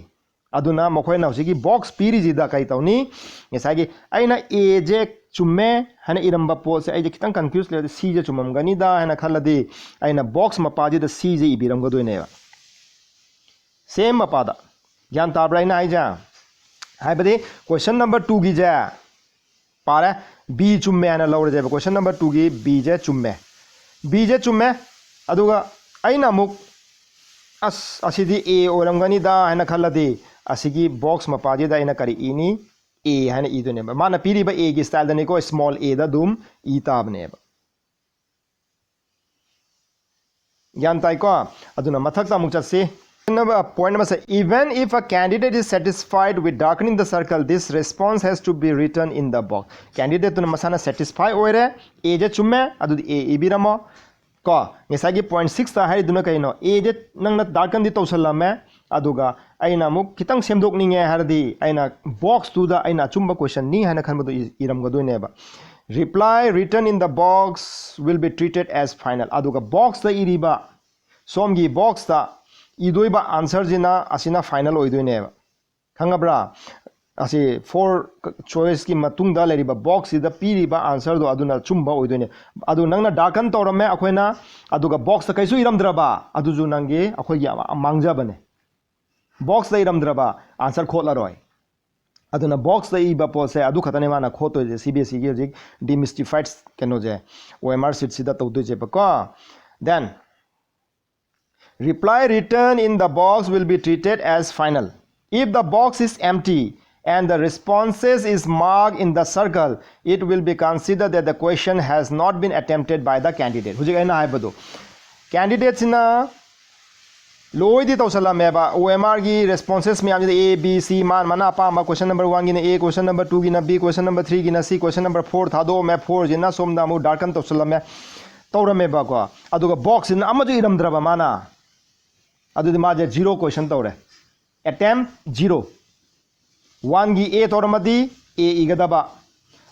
ꯑꯗꯨꯅ ꯃꯈꯣꯏꯅ ꯍꯧꯖꯤꯛꯀꯤ box ꯄꯤꯔꯤꯁꯤꯗ ꯀꯩ ꯇꯧꯅꯤ? ꯉꯁꯥꯏꯒꯤ ꯑꯩꯅ A ꯁꯦ ꯆꯨꯝꯃꯦ ꯍꯥꯏꯅ ꯏꯔꯝꯕ ꯄꯣꯠꯁꯦ ꯑꯩꯁꯦ ꯈꯤꯇꯪ confuse ꯂꯩꯔꯗꯤ, C ꯁꯦ ꯆꯨꯝꯃꯝꯒꯅꯤꯗ ꯍꯥꯏꯅ ꯈꯜꯂꯗꯤ, ꯑꯩꯅ box ꯃꯄꯥꯁꯤꯗ C ꯁꯦ ꯏꯕꯤꯔꯝꯒꯗꯣꯏꯅꯦꯕ, same ꯃꯄꯥꯗ꯫ ꯒ꯭ꯌꯥꯟ ꯇꯥꯕ꯭ꯔꯥ ꯑꯩꯅ ꯍꯥꯏꯁꯦ? ꯍꯥꯏꯕꯗꯤ question number two ꯒꯤꯁꯦ ꯄꯥꯔꯦ, B ꯆꯨꯝꯃꯦ ꯍꯥꯏꯅ ꯂꯧꯔꯁꯦꯕ꯫ Question number two ꯒꯤ B ꯁꯦ ꯆꯨꯝꯃꯦ, B ꯁꯦ ꯆꯨꯝꯃꯦ꯫ ꯑꯗꯨꯒ ꯑꯩꯅ ꯑꯃꯨꯛ, ꯑꯁ, ꯑꯁꯤꯗꯤ A ꯑꯣꯏꯔꯝꯒꯅꯤꯗ ꯍꯥꯏꯅ ꯈꯜꯂꯗꯤ, ꯑꯁꯤꯒꯤ box ꯃꯄꯥꯁꯤꯗ ꯑꯩꯅ ꯀꯔꯤ ꯏꯅꯤ? A ꯍꯥꯏꯅ ꯏꯗꯣꯏꯅꯦꯕ꯫ ꯃꯥꯅ ꯄꯤꯔꯤꯕ A ꯒꯤ style ꯗꯅꯤꯀꯣ, small a ꯗ ꯑꯗꯨꯝ ꯏ ꯇꯥꯕꯅꯦꯕ꯫ ꯒ꯭ꯌꯥꯟ ꯇꯥꯏꯀꯣ? ꯑꯗꯨꯅ ꯃꯊꯛꯇ ꯑꯃꯨꯛ ꯆꯠꯁꯤ꯫ Point ꯑꯃꯁꯦ, even if a candidate is satisfied with darkening the circle, this response has to be written in the box. Candidate ꯇꯨꯅ ꯃꯁꯥꯅ satisfy ꯑꯣꯏꯔꯦ, A ꯁꯦ ꯆꯨꯝꯃꯦ, ꯑꯗꯨꯗꯤ A ꯏꯕꯤꯔꯝꯃꯣ꯫ ꯀꯣ, ꯉꯁꯥꯏꯒꯤ point six ꯇ ꯍꯥꯏꯔꯤꯗꯨꯅ ꯀꯩꯅꯣ? A ꯁꯦ ꯅꯪꯅ darken ꯗꯤ ꯇꯧꯁꯜꯂꯝꯃꯦ, ꯑꯗꯨꯒ ꯑꯩꯅ ꯑꯃꯨꯛ ꯈꯤꯇꯪ ꯁꯦꯝꯗꯣꯛꯅꯤꯡꯉꯦ ꯍꯥꯏꯔꯗꯤ, ꯑꯩꯅ box ꯇꯨꯗ ꯑꯩꯅ ꯑꯆꯨꯝꯕ question ꯅꯤ ꯍꯥꯏꯅ ꯈꯟꯕꯗꯣ E-, ꯏꯔꯝꯒꯗꯣꯏꯅꯦꯕ꯫ Reply written in the box will be treated as final. ꯑꯗꯨꯒ box ꯇ ꯏꯔꯤꯕ, ꯁꯣꯝꯒꯤ box ꯇ ꯏꯗꯣꯏꯕ answer ꯁꯤꯅ, ꯑꯁꯤꯅ final ꯑꯣꯏꯗꯣꯏꯅꯦꯕ꯫ ꯈꯪꯉꯕ꯭ꯔꯥ? ꯑꯁꯤ four choice ꯀꯤ ꯃꯇꯨꯡꯗ ꯂꯩꯔꯤꯕ box ꯁꯤꯗ ꯄꯤꯔꯤꯕ answer ꯗꯣ ꯑꯗꯨꯅ ꯑꯆꯨꯝꯕ ꯑꯣꯏꯗꯣꯏꯅꯦ꯫ ꯑꯗꯨ ꯅꯪꯅ darken ꯇꯧꯔꯝꯃꯦ ꯑꯩꯈꯣꯏꯅ, ꯑꯗꯨꯒ box ꯇ ꯀꯩꯁꯨ ꯏꯔꯝꯗ꯭ꯔꯕ, ꯑꯗꯨꯁꯨ ꯅꯪꯒꯤ, ꯑꯩꯈꯣꯏꯒꯤ ꯃꯥꯡꯖꯕꯅꯦ꯫ Box ꯇ ꯏꯔꯝꯗ꯭ꯔꯕ, answer ꯈꯣꯠꯂꯔꯣꯏ꯫ ꯑꯗꯨꯅ boxꯇ ꯏꯕ ꯄꯣꯠꯁꯦ ꯑꯗꯨ ꯈꯛꯇꯅꯦ ꯃꯥꯅ ꯈꯣꯠꯇꯣꯏꯁꯦ, CBSEꯒꯤ ꯍꯧꯖꯤꯛ demystified ꯀꯩꯅꯣꯁꯦ, OMR sheetꯁꯤꯗ ꯇꯧꯗꯣꯏꯁꯦꯕꯀꯣ. Then reply written in the box will be treated as final. If the box is empty and the responses is marked in the circle, it will be considered that the question has not been attempted by the candidate. ꯍꯧꯖꯤꯛ ꯑꯩꯅ ꯍꯥꯏꯕꯗꯣ, candidateꯁꯤꯅ ꯂꯣꯏꯗꯤ ꯇꯧꯁꯜꯂꯝꯃꯦꯕ, OMRꯒꯤ responses ꯃꯌꯥꯝꯁꯤꯗ A, B, C, ꯃꯥꯅ ꯃꯥꯅ ꯑꯄꯥꯝꯕ, question number oneꯒꯤꯅ A, question number twoꯒꯤꯅ B, question number threeꯒꯤꯅ C, question number four ꯊꯥꯗꯣꯛꯑꯝꯃꯦ, fourꯁꯤꯅ ꯁꯣꯝꯗ ꯑꯃꯨꯛ darken ꯇꯧꯁꯜꯂꯝꯃꯦ, ꯇꯧꯔꯝꯃꯦꯕꯀꯣ. ꯑꯗꯨꯒ boxꯁꯤꯅ ꯑꯃꯁꯨ ꯏꯔꯝꯗ꯭ꯔꯕ ꯃꯥꯅ, ꯑꯗꯨꯗꯤ ꯃꯥꯁꯦ zero question ꯇꯧꯔꯦ, attempt zero. Oneꯒꯤ A ꯇꯧꯔꯝꯃꯗꯤ A ꯏꯒꯗꯕ,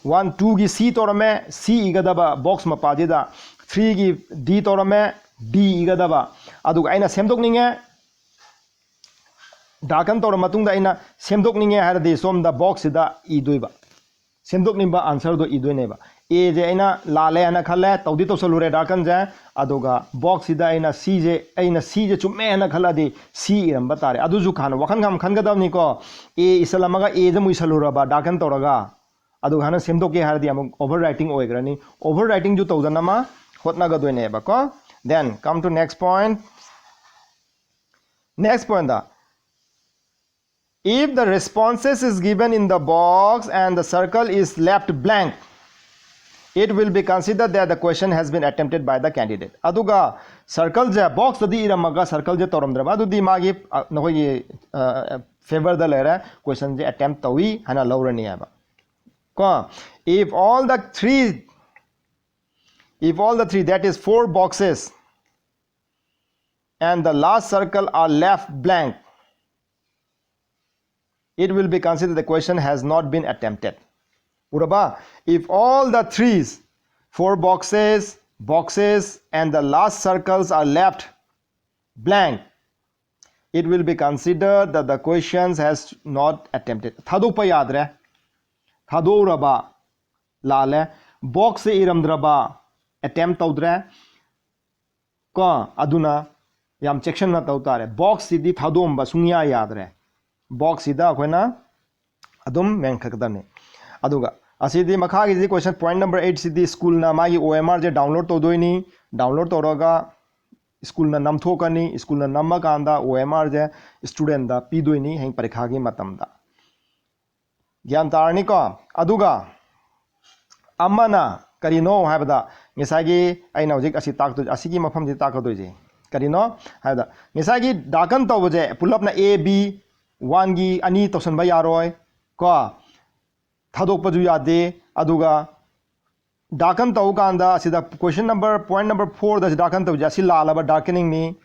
one twoꯒꯤ C ꯇꯧꯔꯝꯃꯦ, C ꯏꯒꯗꯕ box ꯃꯄꯥꯁꯤꯗ, threeꯒꯤ D ꯇꯧꯔꯝꯃꯦ, D ꯏꯒꯗꯕ. ꯑꯗꯨꯒ ꯑꯩꯅ ꯁꯦꯝꯗꯣꯛꯅꯤꯡꯉꯦ, darken ꯇꯧꯔ ꯃꯇꯨꯡꯗ ꯑꯩꯅ ꯁꯦꯝꯗꯣꯛꯅꯤꯡꯉꯦ ꯍꯥꯏꯔꯗꯤ ꯁꯣꯝꯗ boxꯁꯤꯗ ꯏꯗꯣꯏꯕ, ꯁꯦꯝꯗꯣꯛꯅꯤꯡꯕ answerꯗꯣ ꯏꯗꯣꯏꯅꯦꯕ. Aꯁꯦ ꯑꯩꯅ ꯂꯥꯜꯂꯦ ꯍꯥꯏꯅ ꯈꯜꯂꯦ, ꯇꯧꯗꯤ ꯇꯧꯁꯜꯂꯨꯔꯦ darkenꯁꯦ, ꯑꯗꯨꯒ boxꯁꯤꯗ ꯑꯩꯅ Cꯁꯦ, ꯑꯩꯅ Cꯁꯦ ꯆꯨꯝꯃꯦ ꯍꯥꯏꯅ ꯈꯜꯂꯗꯤ C ꯏꯔꯝꯕ ꯇꯥꯔꯦ꯫ ꯑꯗꯨꯁꯨ ꯍꯥꯟꯅ ꯋꯥꯈꯜ ꯈꯟ-, ꯈꯟꯒꯗꯕꯅꯤꯀꯣ, A ꯏꯁꯜꯂꯝꯃꯒ Aꯁꯦ ꯑꯃꯨꯛ ꯏꯁꯜꯂꯨꯔꯕ darken ꯇꯧꯔꯒ, ꯑꯗꯨꯒ ꯍꯥꯟꯅ ꯁꯦꯝꯗꯣꯛꯀꯦ ꯍꯥꯏꯔꯗꯤ ꯑꯃꯨꯛ overwriting ꯑꯣꯏꯈ꯭ꯔꯅꯤ꯫ Overwritingꯁꯨ ꯇꯧꯗꯅꯕ ꯍꯣꯠꯅꯒꯗꯣꯏꯅꯦꯕꯀꯣ. Then come to next point. Next pointꯇ, if the responses is given in the box and the circle is left blank, it will be considered that the question has been attempted by the candidate. ꯑꯗꯨꯒ circleꯁꯦ boxꯇꯗꯤ ꯏꯔꯝꯃꯒ circleꯁꯦ ꯇꯧꯔꯝꯗ꯭ꯔꯕ, ꯑꯗꯨꯗꯤ ꯃꯥꯒꯤ, ꯑ, ꯅꯈꯣꯏꯒꯤ, ꯑ, favorꯗ ꯂꯩꯔꯦ, questionꯁꯦ attempt ꯇꯧꯏ ꯍꯥꯏꯅ ꯂꯧꯔꯅꯤ ꯍꯥꯏꯕ ꯀꯣ. If all the three, if all the three, that is four boxes, and the last circle are left blank, it will be considered the question has not been attempted. ꯎꯔꯕ? If all the threes, four boxes, boxes, and the last circles are left blank, it will be considered that the questions has not attempted. ꯊꯥꯗꯣꯛꯄ ꯌꯥꯗ꯭ꯔꯦ, ꯊꯥꯗꯣꯛꯎꯔꯕ ꯂꯥꯜꯂꯦ, boxꯁꯦ ꯏꯔꯝꯗ꯭ꯔꯕ attempt ꯇꯧꯗ꯭ꯔꯦ ꯀꯣ, ꯑꯗꯨꯅ ꯌꯥꯝ ꯆꯦꯛꯁꯤꯟꯅ ꯇꯧ ꯇꯥꯔꯦ꯫ Boxꯁꯤꯗꯤ ꯊꯥꯗꯣꯛꯑꯝꯕ ꯁꯨꯡꯌꯥ ꯌꯥꯗ꯭ꯔꯦ꯫ Boxꯁꯤꯗ ꯑꯩꯈꯣꯏꯅ ꯑꯗꯨꯝ ꯃꯦꯟꯈꯠꯀꯗꯕꯅꯤ꯫ ꯑꯗꯨꯒ ꯑꯁꯤꯗꯤ ꯃꯈꯥꯒꯤꯁꯤꯗꯤ question point number eight ꯁꯤꯗꯤ ꯁ꯭ꯀꯨꯜꯅ ꯃꯥꯒꯤ O M R ꯁꯦ download ꯇꯧꯗꯣꯏꯅꯤ꯫ Download ꯇꯧꯔꯒ ꯁ꯭ꯀꯨꯜꯅ ꯅꯝꯊꯣꯛꯀꯅꯤ꯫ ꯁ꯭ꯀꯨꯜꯅ ꯅꯝꯃꯀꯥꯟꯗ O M R ꯁꯦ studentꯇ ꯄꯤꯗꯣꯏꯅꯤ ꯍꯌꯦꯡ ꯄꯔꯤꯈꯥꯒꯤ ꯃꯇꯝꯗ꯫ ꯒ꯭ꯌꯥꯟ ꯇꯥꯔꯅꯤꯀꯣ? ꯑꯗꯨꯒ ꯑꯃꯅ ꯀꯔꯤꯅꯣ ꯍꯥꯏꯕꯗ, ꯉꯁꯥꯏꯒꯤ ꯑꯩꯅ ꯍꯧꯖꯤꯛ ꯑꯁꯤ ꯇꯥꯛꯇꯣꯏ, ꯑꯁꯤꯒꯤ ꯃꯐꯝꯁꯤ ꯇꯥꯛꯀꯗꯣꯏꯁꯦ ꯀꯔꯤꯅꯣ ꯍꯥꯏꯕꯗ, ꯉꯁꯥꯏꯒꯤ ꯗꯥꯀꯟ ꯇꯧꯕꯁꯦ ꯄꯨꯂꯞꯅ A B one ꯒꯤ ꯑꯅꯤ ꯇꯧꯁꯟꯕ ꯌꯥꯔꯣꯏ ꯀꯣ, ꯊꯥꯗꯣꯛꯄꯁꯨ ꯌꯥꯗꯦ꯫ ꯑꯗꯨꯒ ꯗꯥꯀꯟ ꯇꯧꯕ ꯀꯥꯟꯗ ꯑꯁꯤꯗ question number, point number fourꯗ ꯑꯁꯤ ꯗꯥꯀꯟ ꯇꯧꯕꯁꯦ ꯑꯁꯤ ꯂꯥꯜꯂꯕ, darkeningꯅꯤ꯫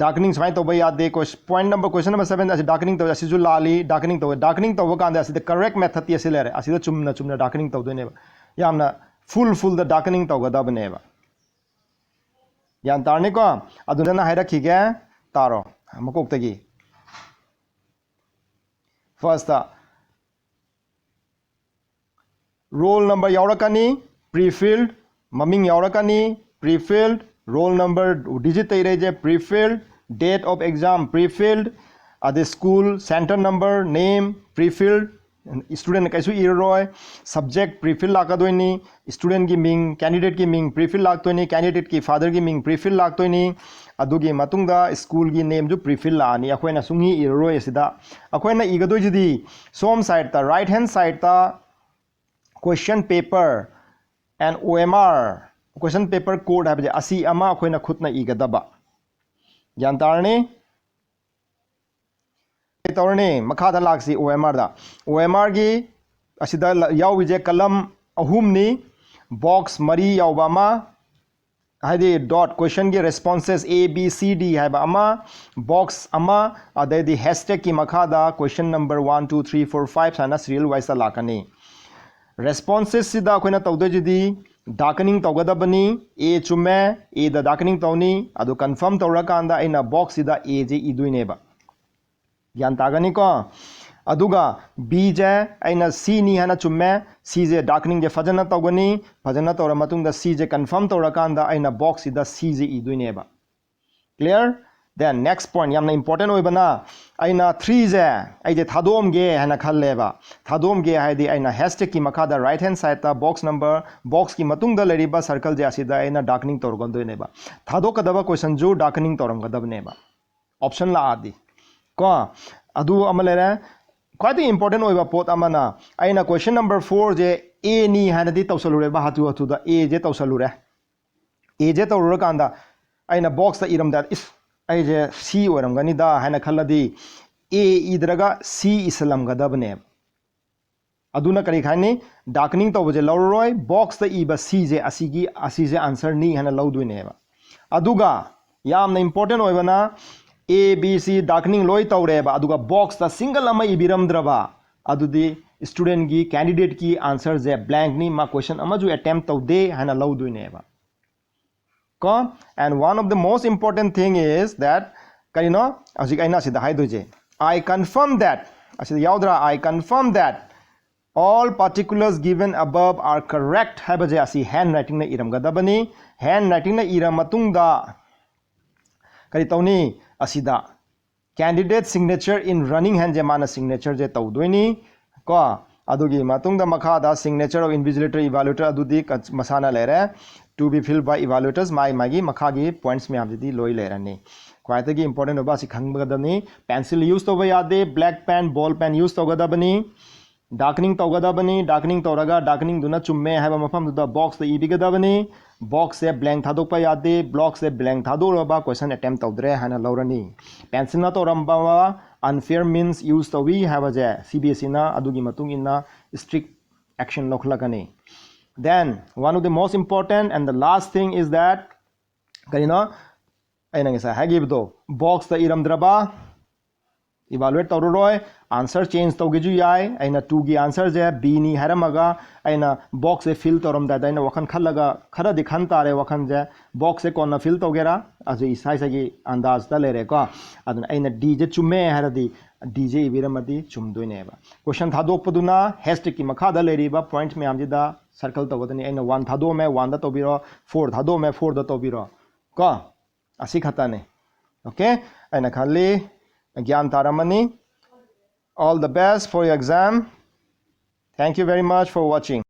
Darkening ꯁꯨꯃꯥꯏꯅ ꯇꯧꯕ ꯌꯥꯗꯦ꯫ Ques-, point number, question number seven ꯑꯁꯤ darkening ꯇꯧꯕꯁꯦ ꯑꯁꯤꯁꯨ ꯂꯥꯜꯂꯤ, darkening ꯇꯧꯋꯦ꯫ Darkening ꯇꯧꯕ ꯀꯥꯟꯗ ꯑꯁꯤꯗ correct methodꯇꯤ ꯑꯁꯤ ꯂꯩꯔꯦ꯫ ꯑꯁꯤꯗ ꯆꯨꯝꯅ ꯆꯨꯝꯅ darkening ꯇꯧꯗꯣꯏꯅꯦꯕ꯫ ꯌꯥꯝꯅ full fullꯗ darkening ꯇꯧꯒꯗꯕꯅꯦꯕ꯫ ꯒ꯭ꯌꯥꯟ ꯇꯥꯔꯅꯤꯀꯣ? ꯑꯗꯨꯗꯅ ꯍꯥꯏꯔꯛꯈꯤꯒꯦ, ꯇꯥꯔꯣ ꯃꯀꯣꯛꯇꯒꯤ꯫ Firstꯇ roll number ꯌꯥꯎꯔꯛꯀꯅꯤ, prefill, ꯃꯃꯤꯡ ꯌꯥꯎꯔꯛꯀꯅꯤ, prefill, roll number, digitꯇ ꯏꯔꯩꯁꯦ, prefill, date of exam, prefill, ꯑꯗꯩ school, center number, name, prefill, studentꯅ ꯀꯩꯁꯨ ꯏꯔꯔꯣꯏ, subject, prefill ꯂꯥꯛꯀꯗꯣꯏꯅꯤ, studentꯀꯤ ꯃꯤꯡ, candidateꯀꯤ ꯃꯤꯡ prefill ꯂꯥꯛꯇꯣꯏꯅꯤ, candidateꯀꯤ fatherꯒꯤ ꯃꯤꯡ prefill ꯂꯥꯛꯇꯣꯏꯅꯤ꯫ ꯑꯗꯨꯒꯤ ꯃꯇꯨꯡꯗ schoolꯒꯤ nameꯁꯨ prefill ꯂꯥꯛꯑꯅꯤ꯫ ꯑꯩꯈꯣꯏꯅ ꯁꯨꯡꯏ ꯏꯔꯔꯣꯏ ꯑꯁꯤꯗ꯫ ꯑꯩꯈꯣꯏꯅ ꯏꯒꯗꯣꯏꯁꯤꯗꯤ ꯁꯣꯝ sideꯇ, right hand sideꯇ question paper and O M R, question paper code ꯍꯥꯏꯕꯁꯦ ꯑꯁꯤ ꯑꯃ ꯑꯩꯈꯣꯏꯅ ꯈꯨꯠꯅ ꯏꯒꯗꯕ꯫ ꯒ꯭ꯌꯥꯟ ꯇꯥꯔꯅꯤ? ꯀꯩ ꯇꯧꯔꯅꯤ? ꯃꯈꯥꯗ ꯂꯥꯛꯁꯤ, O M Rꯗ꯫ O M Rꯒꯤ ꯑꯁꯤꯗ ꯂ-, ꯌꯥꯎꯔꯤꯁꯦ column ꯑꯍꯨꯝꯅꯤ, box ꯃꯔꯤ ꯌꯥꯎꯕ ꯑꯃ, ꯍꯥꯏꯗꯤ dot, questionꯒꯤ responses A, B, C, D ꯍꯥꯏꯕ ꯑꯃ, box ꯑꯃ, ꯑꯗꯩꯗꯤ hashtagꯀꯤ ꯃꯈꯥꯗ question number one, two, three, four, five ꯍꯥꯏꯅ serial wiseꯇ ꯂꯥꯛꯀꯅꯤ꯫ Responsesꯁꯤꯗ ꯑꯩꯈꯣꯏꯅ ꯇꯧꯗꯣꯏꯁꯤꯗꯤ darkening ꯇꯧꯒꯗꯕꯅꯤ꯫ A ꯆꯨꯝꯃꯦ, Aꯗ darkening ꯇꯧꯅꯤ꯫ ꯑꯗꯨ confirm ꯇꯧꯔꯀꯥꯟꯗ ꯑꯩꯅ boxꯁꯤꯗ Aꯁꯦ ꯏꯗꯣꯏꯅꯦꯕ꯫ ꯒ꯭ꯌꯥꯟ ꯇꯥꯒꯅꯤꯀꯣ? ꯑꯗꯨꯒ Bꯁꯦ ꯑꯩꯅ Cꯅꯤ ꯍꯥꯏꯅ ꯆꯨꯝꯃꯦ, Cꯁꯦ darkeningꯁꯦ ꯐꯖꯅ ꯇꯧꯒꯅꯤ꯫ ꯐꯖꯅ ꯇꯧꯔ ꯃꯇꯨꯡꯗ Cꯁꯦ confirm ꯇꯧꯔꯀꯥꯟꯗ ꯑꯩꯅ boxꯁꯤꯗ Cꯁꯦ ꯏꯗꯣꯏꯅꯦꯕ꯫ Clear? Then next point, ꯌꯥꯝꯅ important ꯑꯣꯏꯕꯅ, ꯑꯩꯅ ꯊ꯭ꯔꯤꯁꯦ ꯑꯩꯁꯦ ꯊꯥꯗꯣꯛꯑꯝꯒꯦ ꯍꯥꯏꯅ ꯈꯜꯂꯦꯕ꯫ ꯊꯥꯗꯣꯛꯑꯝꯒꯦ ꯍꯥꯏꯗꯤ ꯑꯩꯅ ꯍꯦꯁꯇꯦꯛꯀꯤ ꯃꯈꯥꯗ right hand sideꯇ box number, boxꯀꯤ ꯃꯇꯨꯡꯗ ꯂꯩꯔꯤꯕ circleꯁꯦ ꯑꯁꯤꯗ ꯑꯩꯅ darkening ꯇꯧꯔꯒꯗꯣꯏꯅꯦꯕ꯫ ꯊꯥꯗꯣꯛꯀꯗꯕ questionꯁꯨ darkening ꯇꯧꯔꯝꯒꯗꯕꯅꯦꯕ, option ꯂꯥꯛꯑꯗꯤ꯫ ꯀꯣ, ꯑꯗꯨ ꯑꯃ ꯂꯩꯔꯦ꯫ ꯈ꯭ꯋꯥꯏꯗꯒꯤ important ꯑꯣꯏꯕ ꯄꯣꯠ ꯑꯃꯅ, ꯑꯩꯅ question number fourꯁꯦ Aꯅꯤ ꯍꯥꯏꯅꯗꯤ ꯇꯧꯁꯜꯂꯨꯔꯦꯕ, ꯍꯥꯊꯨ ꯍꯥꯊꯨꯗ Aꯁꯦ ꯇꯧꯁꯜꯂꯨꯔꯦ꯫ Aꯁꯦ ꯇꯧꯔꯨꯔꯀꯥꯟꯗ ꯑꯩꯅ boxꯇ ꯏꯔꯝꯗꯥꯏꯗ, "ꯏꯁ, ꯑꯩꯁꯦ C ꯑꯣꯏꯔꯝꯒꯅꯤꯗ" ꯍꯥꯏꯅ ꯈꯜꯂꯗꯤ, A ꯏꯗ꯭ꯔꯒ C ꯏꯁꯜꯂꯝꯒꯗꯕꯅꯦꯕ꯫ ꯑꯗꯨꯅ ꯀꯔꯤ ꯍꯥꯏꯅꯤ? Darkening ꯇꯧꯕꯁꯦ ꯂꯧꯔꯔꯣꯏ, boxꯇ ꯏꯕ Cꯁꯦ ꯑꯁꯤꯒꯤ, ꯑꯁꯤꯁꯦ answerꯅꯤ ꯍꯥꯏꯅ ꯂꯧꯗꯣꯏꯅꯦꯕ꯫ ꯑꯗꯨꯒ ꯌꯥꯝꯅ important ꯑꯣꯏꯕꯅ, A, B, C darkening ꯂꯣꯏ ꯇꯧꯔꯦꯕ, ꯑꯗꯨꯒ boxꯇ single ꯑꯃ ꯏꯕꯤꯔꯝꯗ꯭ꯔꯕ, ꯑꯗꯨꯗꯤ studentꯀꯤ, candidateꯀꯤ answerꯁꯦ blankꯅꯤ, ꯃꯥ question ꯑꯃꯁꯨ attempt ꯇꯧꯗꯦ ꯍꯥꯏꯅ ꯂꯧꯗꯣꯏꯅꯦꯕ꯫ ꯀꯣ, and one of the most important thing is that, ꯀꯔꯤꯅꯣ ꯍꯧꯖꯤꯛ ꯑꯩꯅ ꯑꯁꯤꯗ ꯍꯥꯏꯗꯣꯏꯁꯦ? "I confirm that", ꯑꯁꯤꯗ ꯌꯥꯎꯗ꯭ꯔꯥ? "I confirm that all particulars given above are correct" ꯍꯥꯏꯕꯁꯦ ꯑꯁꯤ handwritingꯅ ꯏꯔꯝꯒꯗꯕꯅꯤ꯫ Handwritingꯅ ꯏꯔ ꯃꯇꯨꯡꯗ ꯀꯔꯤ ꯇꯧꯅꯤ? ꯑꯁꯤꯗ candidate signature in running handꯁꯦ ꯃꯥꯅ signatureꯁꯦ ꯇꯧꯗꯣꯏꯅꯤ꯫ ꯀꯣ, ꯑꯗꯨꯒꯤ ꯃꯇꯨꯡꯗ ꯃꯈꯥꯗ signature of invigilator, evaluator ꯑꯗꯨꯗꯤ ꯀ-, ꯃꯁꯥꯅ ꯂꯩꯔꯦ꯫ To be filled by evaluators, ꯃꯥꯒꯤ ꯃꯥꯒꯤ ꯃꯈꯥꯒꯤ points ꯃꯌꯥꯝꯁꯤꯗꯤ ꯂꯣꯏ ꯂꯩꯔꯅꯤ꯫ ꯈ꯭ꯋꯥꯏꯗꯒꯤ important ꯑꯣꯏꯕ ꯑꯁꯤ ꯈꯪꯒꯗꯕꯅꯤ꯫ Pencil use ꯇꯧꯕ ꯌꯥꯗꯦ, black pen, ball pen use ꯇꯧꯒꯗꯕꯅꯤ꯫ Darkening ꯇꯧꯒꯗꯕꯅꯤ꯫ Darkening ꯇꯧꯔꯒ darkeningꯗꯨꯅ ꯆꯨꯝꯃꯦ ꯍꯥꯏꯕ ꯃꯐꯝꯗꯨꯗ boxꯇ ꯏꯕꯤꯒꯗꯕꯅꯤ꯫ Boxꯁꯦ blank ꯊꯥꯗꯣꯛꯄ ꯌꯥꯗꯦ꯫ Boxꯁꯦ blank ꯊꯥꯗꯣꯛꯂꯕ question attempt ꯇꯧꯗ꯭ꯔꯦ ꯍꯥꯏꯅ ꯂꯧꯔꯅꯤ꯫ Pencilꯅ ꯇꯧꯔꯝꯕ unfair means use ꯇꯧꯏ ꯍꯥꯏꯕꯁꯦ CBSEꯅ ꯑꯗꯨꯒꯤ ꯃꯇꯨꯡ ꯏꯟꯅ strict action ꯂꯧꯈꯠꯂꯛꯀꯅꯤ꯫ Then one of the most important and the last thing is that, ꯀꯔꯤꯅꯣ ꯑꯩꯅ ꯉꯁꯥꯏ ꯍꯥꯏꯈꯤꯕꯗꯣ, boxꯇ ꯏꯔꯝꯗ꯭ꯔꯕ evaluate ꯇꯧꯔꯔꯣꯏ꯫ Answer change ꯇꯧꯒꯦꯁꯨ ꯌꯥꯏ꯫ ꯑꯩꯅ twoꯒꯤ answerꯁꯦ Bꯅꯤ ꯍꯥꯏꯔꯝꯃꯒ ꯑꯩꯅ boxꯁꯦ fill ꯇꯧꯔꯝꯗꯥꯏꯗ ꯑꯩꯅ ꯋꯥꯈꯜ ꯈꯜꯂꯒ, ꯈꯔꯗꯤ ꯈꯟ ꯇꯥꯔꯦ ꯋꯥꯈꯜꯁꯦ, boxꯁꯦ ꯀꯣꯟꯅ fill ꯇꯧꯒꯦꯔꯥ, ꯑꯗꯨ ꯏꯁꯥ ꯏꯁꯥꯒꯤ ꯑꯟꯗꯥꯖꯇ ꯂꯩꯔꯦꯀꯣ꯫ ꯑꯗꯨꯅ ꯑꯩꯅ Dꯁꯦ ꯆꯨꯝꯃꯦ ꯍꯥꯏꯔꯗꯤ Dꯁꯦ ꯏꯕꯤꯔꯝꯃꯗꯤ ꯆꯨꯝꯗꯣꯏꯅꯦꯕ꯫ Question ꯊꯥꯗꯣꯛꯄꯗꯨꯅ hashtagꯀꯤ ꯃꯈꯥꯗ ꯂꯩꯔꯤꯕ point ꯃꯌꯥꯝꯁꯤꯗ circle ꯇꯧꯒꯗꯕꯅꯤ꯫ ꯑꯩꯅ one ꯊꯥꯗꯣꯛꯑꯝꯃꯦ, oneꯗ ꯇꯧꯕꯤꯔꯣ, four ꯊꯥꯗꯣꯛꯑꯝꯃꯦ, fourꯗ ꯇꯧꯕꯤꯔꯣ ꯀꯣ꯫ ꯑꯁꯤ ꯈꯛꯇꯅꯤ꯫ Okay, ꯑꯩꯅ ꯈꯜꯂꯤ ꯒ꯭ꯌꯥꯟ ꯇꯥꯔꯝꯃꯅꯤ꯫ All the best for your exam. Thank you very much for watching.